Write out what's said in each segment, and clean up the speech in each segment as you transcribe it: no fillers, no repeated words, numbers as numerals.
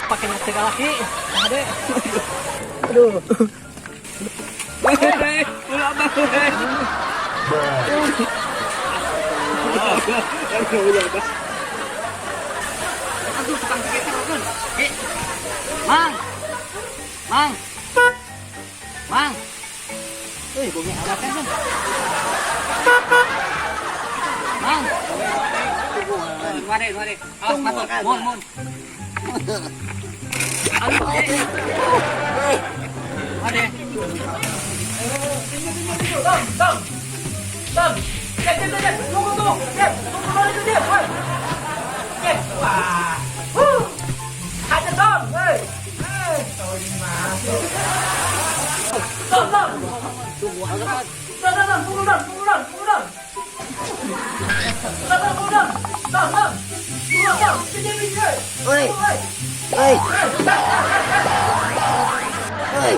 Pakai nasi laki. Ade. Aduh. Ulah abang. Aduh, tukang tiketnya kan. Eh. Mang. Mang. Mang. Eh, bongnya amat kan. Mang. Mari, mari. Awas masuk. Mon, mon. Aduh, eh. Mari. Tong, tong. Tong. Jep, jep, jep. Tunggu, tunggu. Jep, tunggu dulu itu, Jep. Woi. Jep. Wah. Huh. Aja, Tong. Hei. Hei. Tong ini masuk. Tong, tong. Tong, tong, tong. Tunggu, tong. Tunggu, tong. Tunggu, tong. Tong, tong, tunggu, tong. Tong, tong. Tunggu, tong. Jep, jep, jep. Oi. Woi. Oi. Oi.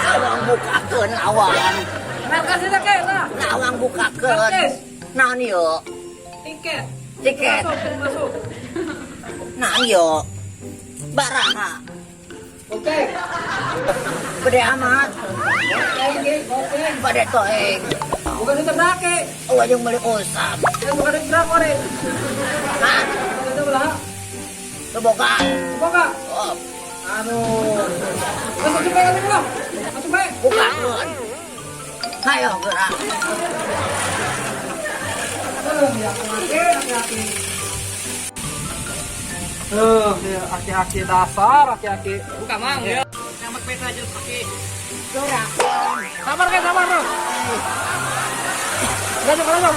Lawang bukakeun lawang. Nah, kasih tak, Kek, lah. Lawang bukakeun. Naon ieu? Tiket. Tiket. Masuk, masuk. Naon ieu? Baraha. Oke. Gede amat. Oke, oke. Bade toeng. Bukan itu berake. Oh, jeung meuli usap. Eh, bukan itu berapa, Re? Hah? Bukan itu berapa? Teu boga. Boga. Oh, Aduh. Masuk cepet kali lah. Masuk baik. Bukakeun. Hayo gerak. Aduh, ya aki-aki. Tuh, ya, aki-aki dasar, aki-aki. Buka, Mang. Ya. Yang peta aja kaki. Gerak. Sabar, kayak sabar, bro. Gerak, gerak,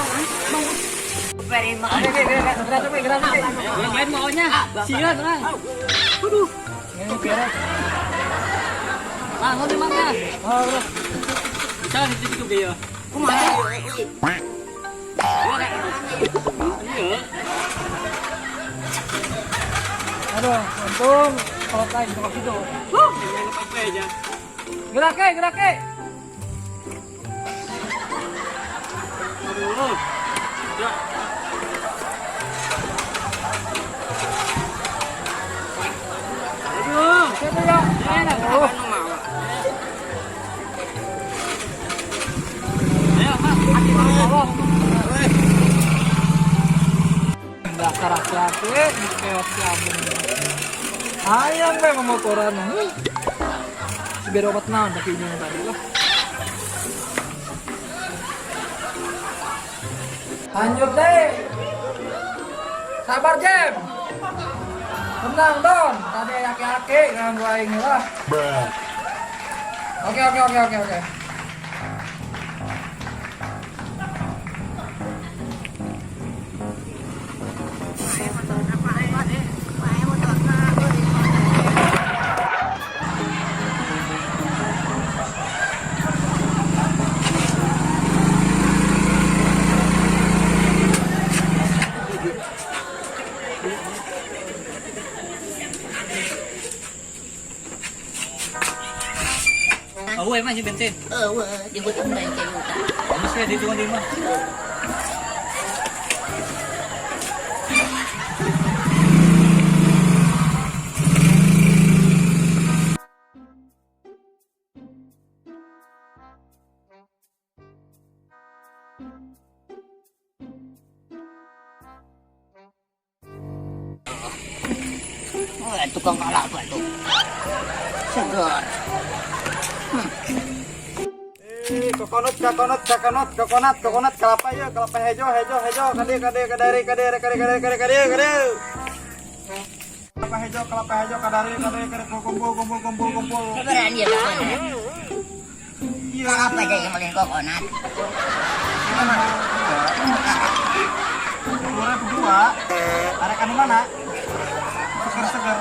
Beri mah. Oke, oke, gerak, gerak, gerak, gerak. Yang lain maunya. Sian, Mang. Aduh. Ini beres. Mang, mau di mana? Oh, bro. Bisa di situ ya. Kumaha ieu? Iya. Aduh, untung kalau lain ke situ. Huh, yang apa aja. Gerak, ke, gerak, ke. Aduh. Ya. Aduh. Situ ya. Enak. Oh. Ayo, Mang. Oh. Dasar aki-aki, keos siapa. Ayam we motoran. Si beda obat naon tapi ini yang tadi lah. Lanjut deh. Sabar Jem. Tenang Don. Tadi aki-aki ganggu aing lah. Oke. Oh, emang sih bensin. Eueuh, dibutuh bensin utah. Mesti di tukang di mah. Oh, tukang kalapa tuh. Seger. Eh, coconut, coconut, coconut, coconut, coconut, kelapa ya, kelapa hijau, hijau, hijau, kade, kade, kadari, kade, kade, kade, kade, kade, kade. Kelapa hijau, kadari, kade, kade, kumpul, kumpul, kumpul, kumpul. Berani ya coconut. Iya. Kelapa aja yang beli coconut. 10.000 dua. Arek anu mana? Seger, seger.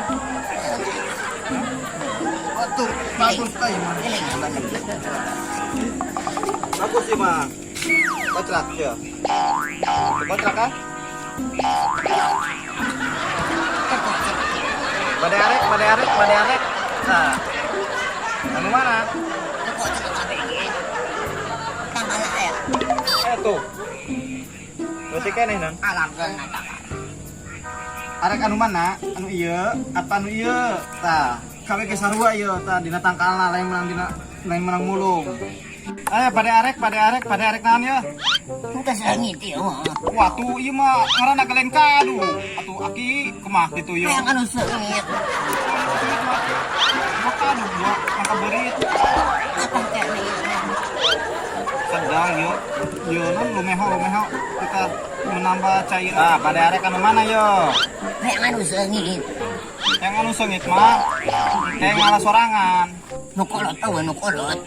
Batur, bagus teh mah. Ini nggak bener. Bagus sih mah. Kontrak ya. Kontrak kan? Bade arek, bade arek, bade arek. Nah. Anu mana? Kok KBG? Tanggal ya. Tuh. Berarti keneh non. Alangkeun eta. Arek anu mana? Anu ieu apa anu ieu? Tah, kabeh ge sarua ieu tah dina tangkalna lain menang dina lain menang mulung. Ayo pada arek naon ya? Teu seungit ieu mah. Wah, tuh ieu mah ngaranna gelen kadu. Atuh aki kumaha kitu ieu? Hayang anu seungit. Mah kadu ya, maka beurit. Apa teh ieu mah? Sedang yo. Yo non lumeho lumeho kita menambah cairan. Ah, pada arek anu mana yo? Hayang anu seungit. Yang anu seungit mah kayak ngalah sorangan. Nu kolot eueuh nu kolot.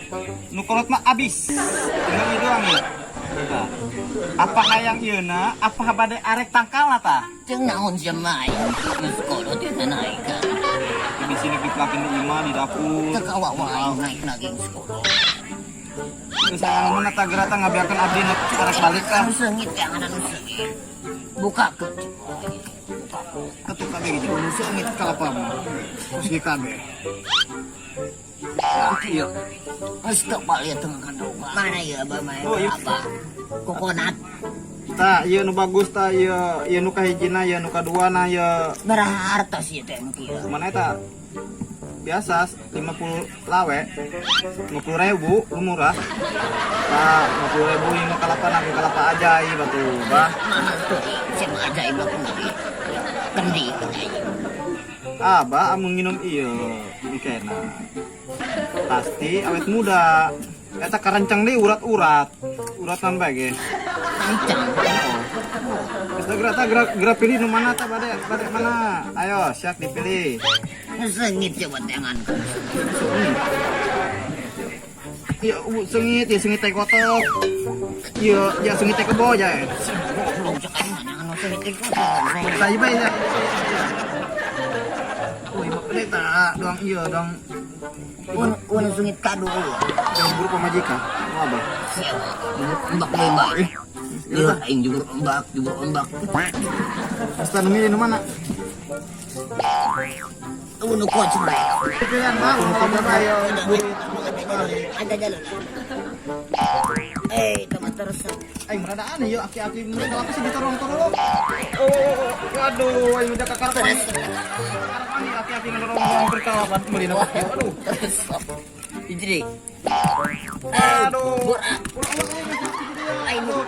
Nu kolot mah abis. Tinggal ieu doang ya. Tah. Apa hayang ieu na? Apa bade arek tangkalna tah? Jeung naon sia mah aing geus kolot ieu teh naik. Di sini dipelakin di imah di dapur. Teu kawawa aing naik lagi geus kolot. Geus anu mana tah geura tah ngabiarkeun abdi nu arek balik tah. Anu seungit yang anu seungit. Buka ke. Buka ke. Ketuk kabeh gitu. Nu seungit kalapa mah. Terus ge kabeh. Iya. Geus teu balik teu kandungan. Mana ieu abah mah? Oh, iya. Apa? Coconut. Tah, ieu nu bagus tah ieu, ieu nu kahijina, ieu nu kaduana ieu. Baraha hartos ieu teh nu kieu? Mana eta? Biasa 50 lawe. 50 ribu, lu murah. Tah, 50 ribu ini mah kalapa nang kalapa ajaib batu, bah. Mahal tuh, sia mah ajaib lah kendi. Kendi ajaib. Abah amun nginum ieu mikena. Pasti awet muda. Eta karancang deui urat-urat. Uratan bae ge. Kencang. Geus geura tah geura geura pilih nu mana tah bade bade mana? Ayo, siap dipilih. Seungit coba tangan. Sengit. Ya, sengit, ya sengit teh kotok. Iya, ya sengit teh kebo ya. Goblok cek aing mana anu seungit teh. Saya bae ya. Oh, ieu mah tah, doang ieu doang Un seungit kadu. doang buru pamajikan. Mau abah. Sia jubur ombak deui bae. Ieu aing jubur ombak, jubur ombak. Asta nu milih nu mana? Nu kocrek. Pilihan mah, nu kocrek ayo. Ada jalan. Eh, teman teresep. Aing merada aneh yuk aki-aki mereka apa sih ditorong-torong. Oh, waduh, aing udah kakak pani. Aki-aki ngedorong-dorong berkalapan meuli na. Aduh. Teresep. Hiji. Aduh. Borak. Lain nu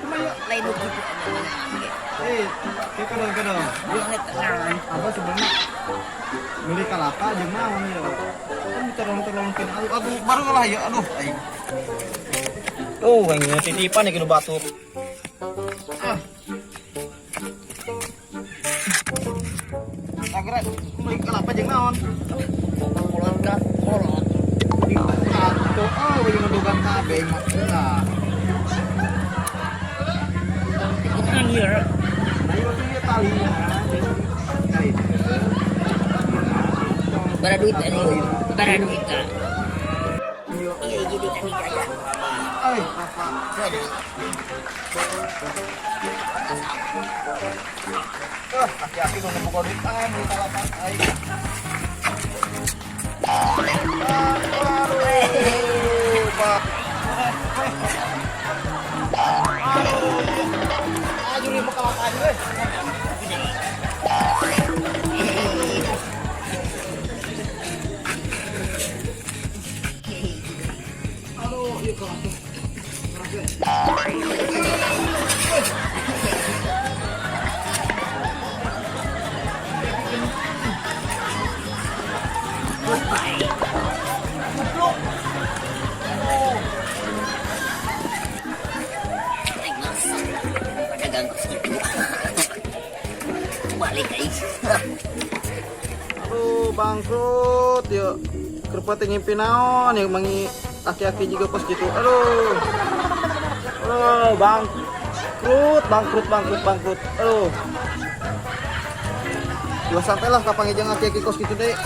lain nu kitu mana ge. Eh, kedong kedong. Apa sebenarnya beli kalapa jeung naon ya? Kan ditorong-torongkeun. Aduh, aduh, baru lah ya, aduh aing. Tuh, aing titipan ya kinu batuk. Ah. Akhirnya beli kalapa jeung naon? Kolot ka kolot. Atuh, oh, beli ngedugan kabeh mah. Nah. Anjir. Nah, ieu tuh tali. Tali. Bara duit ini. Bara duit. Iya jadi tadi aja. Oi, apa? Eh, aki-aki nu buka duit ah, beli kalapa aing. Aduh, Pak. Aduh. Aduh, ini mau kalapa aja, weh. Aduh, ieu kalapa. Aing masak. Pedagang kos kitu. Balik guys. Aduh, bangkrut yuk. Kerupuk teh ngimpi naon yang mangi aki-aki juga kos gitu. Aduh. Aduh, bangkrut, bangkrut, bangkrut, bangkrut. Aduh. Ulah sampai lah kapan jeung aki-aki kos gitu deh.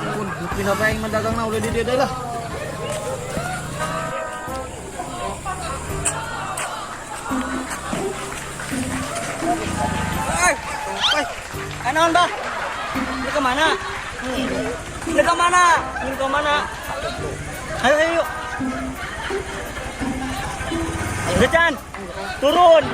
Ampun, pindah apa yang mendagangna udah di dia deh lah. Hei, hei, naon bah? Lu kemana? Lu kemana? Lu kemana? Ayo, ayo, yuk. Udah, Chan. Turun.